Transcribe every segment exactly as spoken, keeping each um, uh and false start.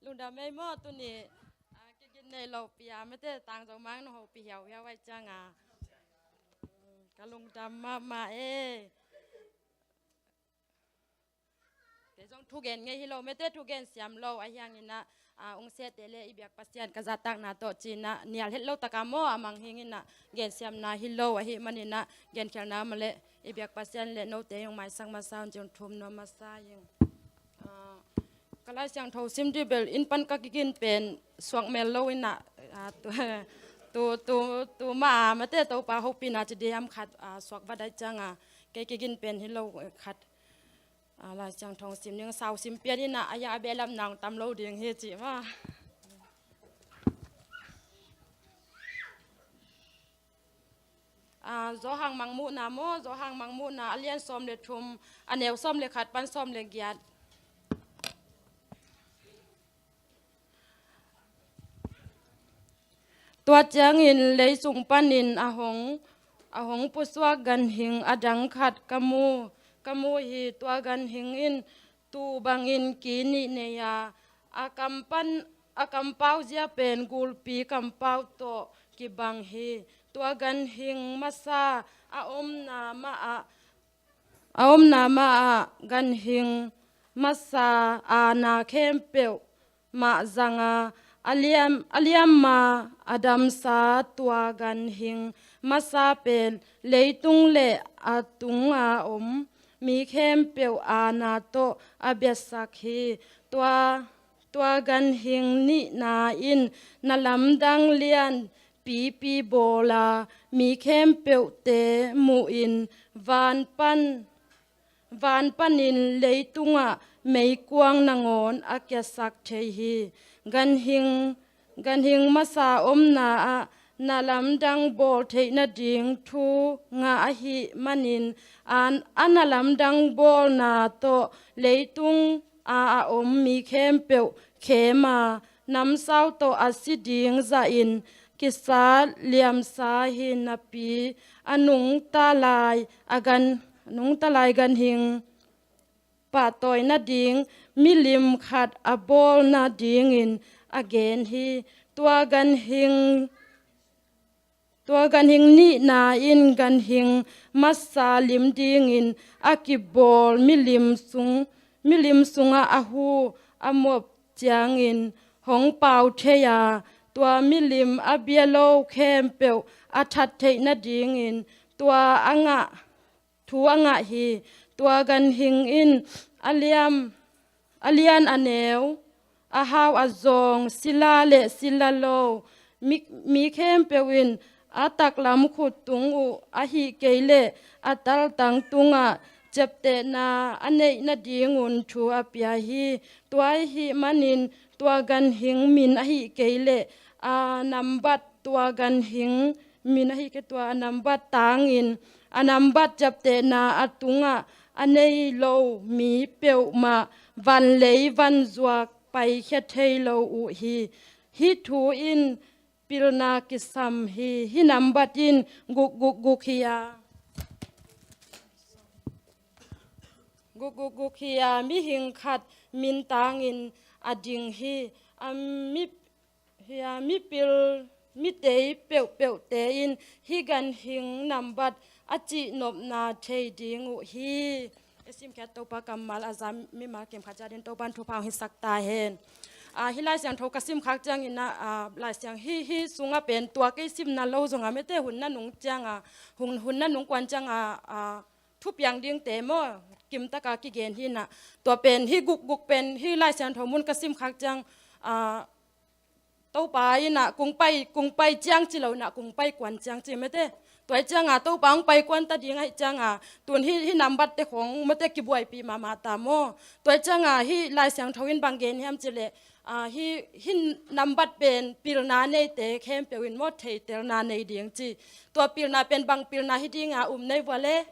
Lungdam ei maw tuni, a, kigin nei lo pia mete tang zo mang na ho pi hiau hiau ai cianga. Ka lungdam mama ei. Kei zong thugen ngei hi lo mete thugen siam lo a hiangin ah, a, ung sete le i biak Pasian ka zahtakna tawh cinah nial het lo taka maw a mang hingin ah gensiamna hi lo ahi manin ah genkhialhna ma le i biak Pasian le note hong maisak masa un ciun thum nuam masa hing. A, ka Lai Siangtho sim dih bel inn pan ka kigin pen suak mel lo in ah, a, tu, tu, tu, tu ma a mate Topa hopina ci diam khat, a, suak va dai cianga kei kigin pen hi lo khat. A, Lai Siangtho sim ding sau sim pian in ah a ya a behlap nang tam lo ding hi ci ma. A, Zawhang Mangmuhna maw, Zawhang Mangmuhna a lian sawm le thum, a neu sawm le khat pan sawm le giat. Tua ciangin leisung panin a hong, a hong pusuak ganhing a dang khat ka mu, ka mu hi. Tua ganhing in tuu bangin ki nih nei a, a kam pan, a kampau zia pen gulpi kampau tawh kibang hi. Tua ganhing masa a omna mah ah, a omna mah ah ganhing masa aana khempeuh mah zanga, a liam, a liam ma a damsa tua ganhing masa pen leitung le a tunga om mi khempeuh aana tawh a biasak hi. Tua, tua ganhing nihna in na lamdang lian pipi bawla mi khempeuhte muhin van pan, van panin leitungah meikuang nangawn a kiasak thei hi. Ganhing, ganhing masa omna ah na lamdang bawl theih nading thu ngah ahih manin an, a na lamdang bawlna tawh leitung a, a om mi khempeuh khem a, namsau tawh a si ding zahin kisa liamsa hi napi a nungta lai a gan, nungta lai ganhing pahtawi nading milim khat a bawl nadingin a gen hi. Tua ganhing, tua ganhing nihna in ganhing masa lim dingin a kibawl milim sung, milim sungah a hu a mop ciangin hong pau thei a, tua milim a bia lo khempeuh a that theih nadingin tua a ngah thu a ngah hi. Tua ganhing in a liam, a lian a neu, a hau a zawng, sila le sila lo, mi, mi khempeuh in a taklam khut tung uh ahih kei leh a taltang tungah ciaptehna a neih nadingun thu a pia hi. Tua ahih manin tua ganhing min ahih kei leh a nambat tua ganhing min ahih kei tua a nambat tangin a nambat ciaptehna a tungah a nei lo mi peuhmah vanlei vanzuak paikhia thei lo uh hi. Hih thu in pilna kisam hi. Hih nambat in guk guk guk hi a, guk guk guk hi a, mihing khat min tangin a ding hi. A mi Hia mipil, mitei peuhpeuhte in hih ganhing nambat a cihnopna thei ding uh hi. I simkhiat Topa kammal a za mimal kim khat ciatin Topa in thupha hong hisak ta hen. A, hih Lai Siangtho ka simkhak ciangin a, a, Lai Siang hih, hih sungah pen tua kei simna lo zongah mete hun na nung ciangah, hun, hun na nung kuan ciangah, a, thupiang dingte maw, kimtaka kigen hinah. Tua pen hih gukguk pen hih Lai Siangtho mun ka simkhak ciang, a, Topa inah kung pai, kung pai ciang ci lo inah kung pai kuan ciang ci mete. Tua cianga Topa hong pai kuan ta ding ahi cianga tun hih, hih nambat te khong mete kibuaipi mahmah ta maw. Tua cianga hih Lai Siangtho in bang gen hiam ci leh, a, hih, hih nambat pen pilna neite khempeuh in maw theitelna nei ding ci. Tua pilna pen bang pilna hi dinga um nei vua le.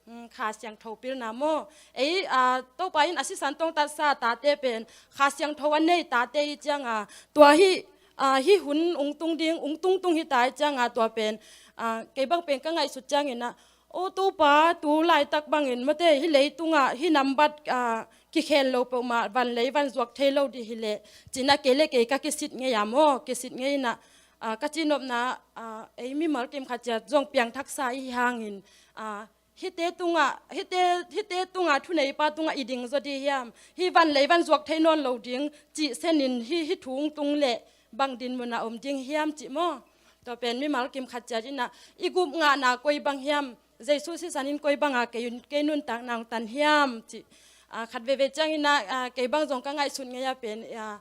Hmm, Kha Siangtho pilna maw. Ei, a, Topa in a sisan tongtatsa tate pen Kha Siangtho a nei tate i cianga tua hih, a, hih hun ung tung ding, ung tungtung hi ta i cianga tua pen, a, kei bang pen ka ngaihsut ciangin a, O Topa, tu laitak bangin mate, hih leitungah hih nambat, ah, kikhel lo peuhmah, van lei van zuak thei lo dih hileh, ci-in ah kei le kei ka kisit ngei a maw, kisit ngei in ah, ah, ka cihnopna, ah, ei mimal kim khat ciat zong piangthaksa i hi hangin, ah, hihte tungah, hihte, hihte tungah thuneipa tungah i ding zaw dih hiam? Hih van lei van zuak thei nawn lo ding cih senin hih, hih thu hong tung leh bang dinmun ah om ding hiam cih maw? Tua pen mimal kim khat ciat in ah i gup ngahna koi bang hiam? Jesu sisan in koi banga kei, kei nuntakna hong tan hiam cih, ah, khat veivei ciangin ah, ah, kei bang zong ka ngaihsut ngei a pen, ah,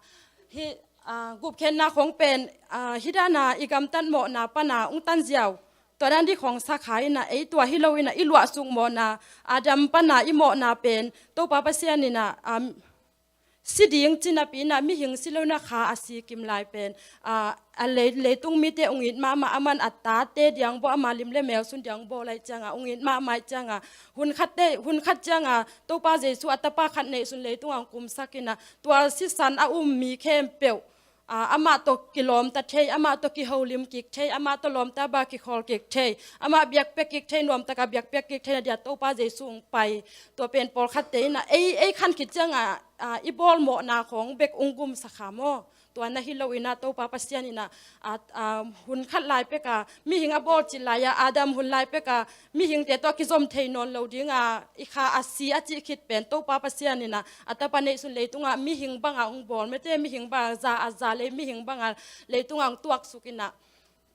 hih, ah, gupkhiatna khong pen, ah, hih dana i gamtat mawhna pana hong tan ziau. Tua dan dih khong sakha in ah, ei tua hi lo in ah i luahsuk mawhna, Adam pana i mawhna pen Topa Pasian in ah, ah, si ding ci napi in ah mihing si lo in ah kha a si kim lai pen, ah, a lei, leitung mite hong it mahmah, aman a tate diang bawl, ama lim le mel sun diang bawl lai cianga hong it mahmah cianga, hun khat te, hun khat cianga Topa Jesu a tapa khat neihsun leitungah hong kumsak in ah, tua sisan a um mi khempeuh, ah, amah tawh kilawmta thei, amah tawh kiholim kik thei, amah tawh lawmta ba kikhawl kik thei, amah biakpiak kik thei, nuamtaka biakpiak kik thei na dia Topa Jesu hong pai. Tua pen pawlkhatte in ah ei, ei khan khit cianga, ah, i bawl mawhna khong bek hong gumsakha maw? Tua na hi lo in ah Topa Pasian in ah, ah, ah, hun khat lai peka mihing a bawl cil lai-a, Adam hun lai peka mihingte tawh a kizom thei nawn lo dinga i kha a si a cih khit pen Topa Pasian in ah a tapa neihsun leitungah mihing banga hong bawl mate, mihing banga za a za lei, mihing banga leitungah hong tuaksuk in ah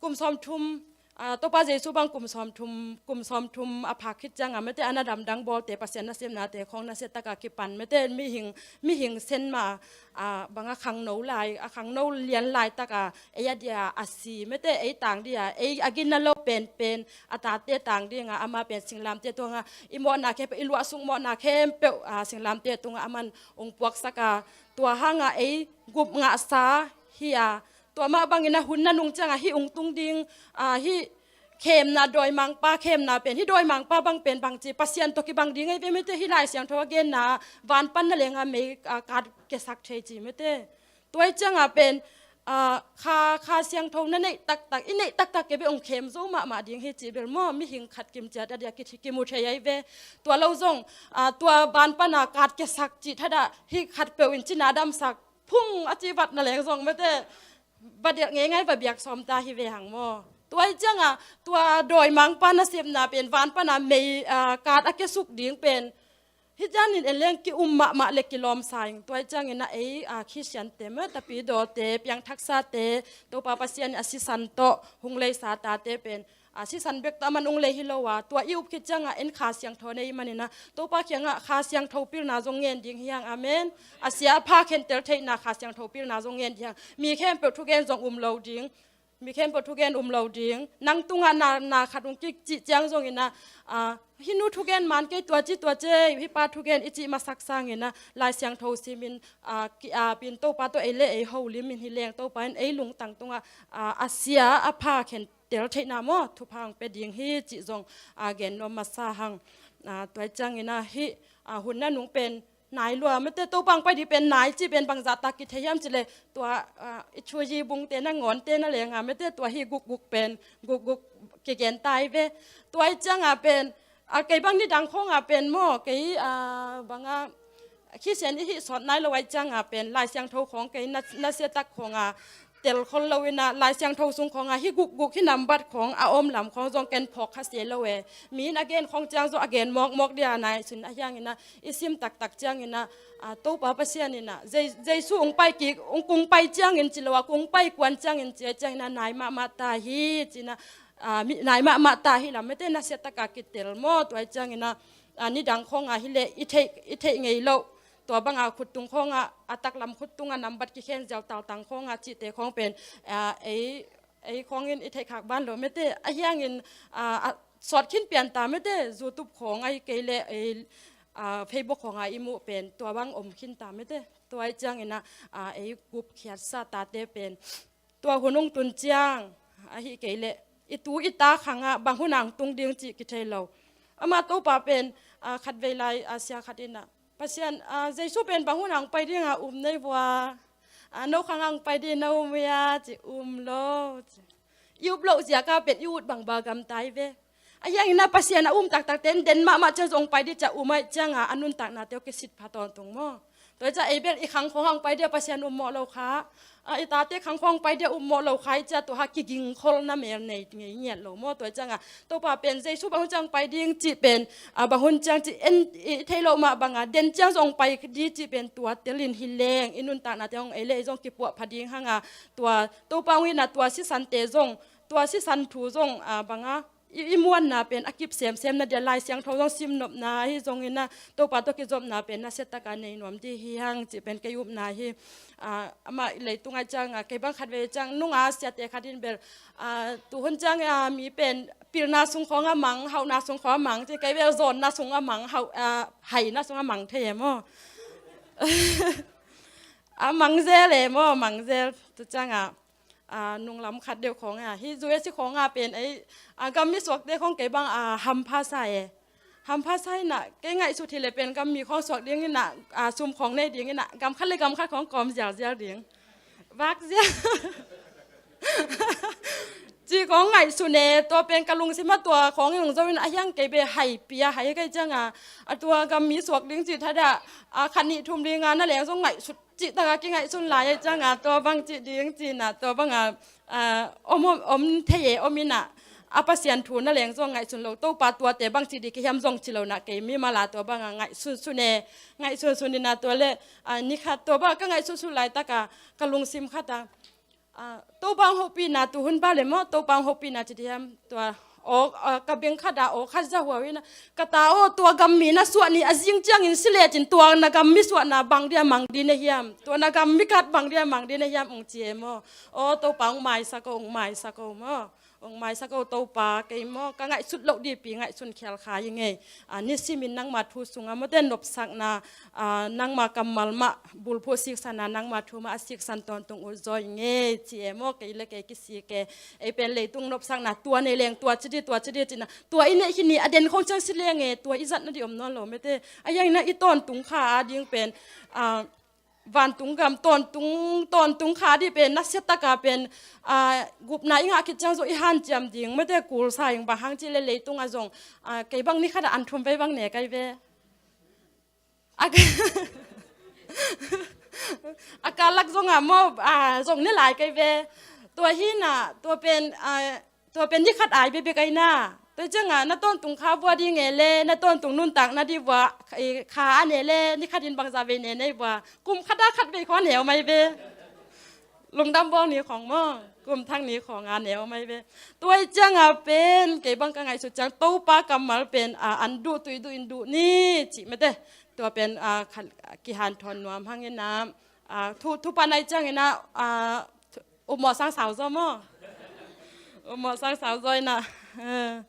kum sawmthum, ah, Topa Jesu bang kum sawmthum, kum sawmthum a phak khit cianga mate, a na damdang bawlte, Pasian nasemnate khong nasiataka kipan mate, mihing, mihing senma, ah, banga khangno lai, a khangno lian laitaka ei a dia a si mate, ei tang dia, ei a ginna lo penpen a tate tang dinga ama pen singlamteh tungah i mawhna khempeuh, i luahsuk mawhna khempeuh, ah, singlamteh tungah aman hong puaksaka, tua hanga ei gup ngahsa hi a, tua mah bangin a hun nanung cianga hih hong tung ding, ah, hih khemna, dawimangpa khemna pen, hih dawimangpa bang pen bangci Pasian tawh kibang ding ei ve mate, hih Lai Siangtho a genna van panna lenga mei, ah, kat kiasak thei ci mate. Tua hi cianga pen, ah, kha, kha siangtho na neih taktak, i neih taktak kei ve hong khem zo mahmah ding hi cih bel maw, mihing khat kim ciat a dia ki, kimu thei ei ve. Tua lo zong, ah, tua van pana kat kiasak cih thadah hih khatpeuh in cina damsak phung a ci vatna leng zong mate, va delh ngeingai, va biak sawmta hi ve hang maw? Tua hi cianga tua dawimangpa nasepna pen van pana mei, ah, kat a kiasuk ding pen hih danin en leng ki-um mahmah le kilawmsa ing. Tua hi ciangin ah ei, ah, Khristiante mah, tapidawte, piangthaksate, Topa Pasian in a sisan tawh hong leisa tate pen, ah, sisan bek tawh aman hong lei hi lo a, tua i up khit cianga en Kha Siangtho nei manin ah Topa kiangah Kha Siangtho pilna zong ngen ding hi hang. Amen. A sia a pha khentel theihna Kha Siangtho pilna zong ngen ding hi hang. Mi khempeuh thugen zong um lo ding. Mi khempeuh thugen um lo ding. Nang tungah na, na khat hong kicih ciang zongin ah, ah, hih nu thugen man kei, tua ci, tua ci, hih pa thugen i cih masak sangin ah Lai Siangtho simin, ah, ki-apin Topa tawh ei le ei holimin hi leng Topa in ei lungtang tungah, ah, a sia a pha khen tel theihna maw, thupha hong pia ding hi cih zong, ah, gen nuam masa hang. Ah, tua hi ciangin ah hih, ah, hun nanung pen nai lua mate, Topa hong pai ding pen nai cih pen bangzahtak kithei hiam cih leh tua, ah, i thuyi bungte nangawnte na lenga mate, tua hih gukguk pen gukguk kigen ta hi ve. Tua hi cianga pen, ah, kei bang nidang khawnga pen maw, kei, ah, banga Khristian i hih sawt nai lo ahih cianga pen Lai Siangtho khawng kei na, nasiatak khawnga telkhol lo in ah Lai Siangtho sung khawnga hih gukguk hih nambat khawng a om lam khawng zong ken phawk kha se lo e. Mi in a gen khawng ciang zong a gen mawkmawk dia nai sun a hiangin ah i sim taktak ciangin ah, ah, Topa Pasian in ah Je-, Jesu hong pai kik, hong kung pai ciangin ci lo a, kung pai kuan ciangin ci a ciangin ah nai mahmah ta hi ci-in ah, ah, mi, nai mahmah ta hi lam mate, nasiataka kitel maw, tua hi ciangin ah, ah, nidang khawnga hi leh i theih, i theih ngei loh, tua banga khuttung khawnga, a taklam khuttunga nambat kikhen ziau taltang khawnga cihte khawng pen, ah, ei, ei khawngin i theih khak ban lo mate, a hiangin, ah, a sawt khin pian ta mate, YouTube khawng ahi kei leh ei, ah, Facebook khawnga i muh pen tua bang om khin ta mate, tua hi ciangin ah, ah, ei gupkhiatsa tate pen tua hun hong tun ciang, ahi kei leh i tu i ta khangah bang hun hong tung ding cih kithei lo. Amah Topa pen, ah, khatvei lai, ah, sia khat in ah, Pasian, ah, Jesu pen bang hun hong pai dinga um nei vua, ah, no khangah hong pai ding na um hia ci, um lo ci. I up loh ziaka pen i ut bangba gamta hi ve. Ahi hangin ah Pasian a um taktakte in den mahmah ciang zong pai dih ciang um ahih ciangah a nuntaknate uh kisit pha tawntung maw? Tua hi ciang ei bel i khang khawng hong pai dih a Pasian um mawh lo kha. A, i tate khang khawng pai dih a um mawh lo kha ahih ciang tua ha kigingkholna mel nei ngei ngiat lo maw? Tua hi ciangah Topa pen Jesu bang hun ciang pai ding cih pen, a, bang hun ciang cih en i thei loh mah bangah den ciang zong pai dih cih pen tua telin hi leng i nuntaknate hong ei le ei zong kipuah pha ding hangah tua Topa hong itna tua sisante zong tua sisan thu zong, a, bangah i, i muanna pen a kip semsem na dia Lai Siangtho zong simnopna hi zongin ah Topa tawh kizopna pen nasia taka nei nuam dih hi hang cih pen kei upna hi. A, amah i leitung ahih ciangah kei bang khat vei ciang nunga siate khat in bel, a, tuhun ciang, a, mi pen pilna sung khawng a mang, hauhna sung khawng a mang ci, kei bel zawnna sung a mang, hauh, a, haina sung a mang thei e maw? A mang zel e maw, mang zel. Tu ciangah a, nunglam khat deuh khawng a, hih U S khawng a pen ei, a, gam mi suakte khawng kei bang, a, hampha sa e. Hampha sa inah kei ngaihsut hi le pen gam mi khawng suak ding inah, a, sum khawng nei ding inah gam khat le gam khat khawng kawm zialzial ding, vak zial ci khawng ngaihsun e. Tua pen ka lungsim ah tua khawng in hong zo in a hiang kei be hai pia hai kei ciangah, a, tua gam mi suak ding ci thadah, a, khat nih thum li nga na leng zong ngaihsut cih taka kingaihsun lai e cianga tua bang cih ding cina tua banga, a, om, om, om thei e om inah a Pasian thu na leng zong ngaihsun lo Topa tuate bang cih dih kihiam zong ci lo na kei mi mala tua banga ngaihsunsun e. Ngaihsunsun inah tua le, a, nikhat tua banga ka ngaihsunsun laitaka ka lungsim khata, a, Topa hong hopihna tuhun ba le maw Topa hong hopihna ci diam tua aw, a, ka beng khata aw khat za huau inah ka ta aw tua gam mi na suah ni a zing ciangin si lecin tua na gam mi suahna bang dia mang di na hiam tua na gam mi khat bang dia mang di na hiam ung ci e maw? Aw Topa hong maisak o hong maisak o maw? Hong maisak o Topa kei maw ka ngaihsut loh dihpi ngaihsun khial kha i ngei. A, nisimin nangma thu sunga mawte nopsakna, a, nangma kammal mah bulphuh siksana nangma thu mah a siksan tawntung uh zaw i ngei ci e maw? Kei le kei kisik e. Ei pen leitung nopsakna tua nei leng tua cidi tua cidi cina tua i neih hi ni a den khong ciang si leng e tua i zatna dih om nawn lo mete. A hiang inah i tawntung kha a ding pen, a, vantung gam tawntung, tawntung kha dih pen nasia taka pen, a, gupna i ngah khit ciang zo i hanciam ding mete kulsa ing bang hang cih le leitung a zong, a, kei bang ni khat a an thum vei bang ne kai ve. A, a kalak zong a maw, a, zong ne lai kai ve. Tua hi na tua pen, a, tua pen ni khat ai bebe kai na. Tua cianga na tawntung kha vua ding e le na tawntung nuntak na dih vua, e, kha a ne le ni khat in bangza vei ne nei vua kum khat a khat vei khua neu mai ve. Lungdam bawl ni khawng maw kum thang ni khawng a neu mai ve. Tua cianga pen kei bang ka ngaihsut ciang Topa kammal pen, a, an duh tui duh in duh ni cih mete. Tua pen, a, khan, kihanthawn nuam hang inah, a, thu, thupha nai ciang inah, a, upmawh sang sau zaw maw? Upmawh sang sau zaw inah, a,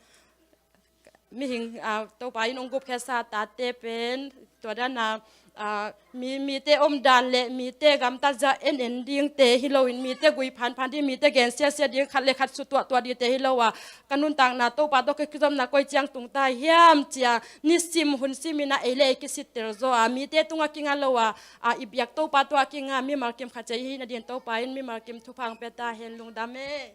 mihing, a, Topa in hong gupkhiatsa tate pen tua dana, a, mi, mite omdan le mite gamtat zah en en dingte hi loin mite gui phanphan ding mite gensiasia ding khat le khat sutuahtuah dingte hi lo a ka nuntakna Topa tawh ka kizopna koi ciang tungta hiam cia nisim hun siminah ei le ei kisittel zaw a mite tungah kinga lo a, a, i biak Topa tungah kinga mimal kim khat cia i hihna dingin Topa in mimal kim thupha hong pia ta hen lungdam e.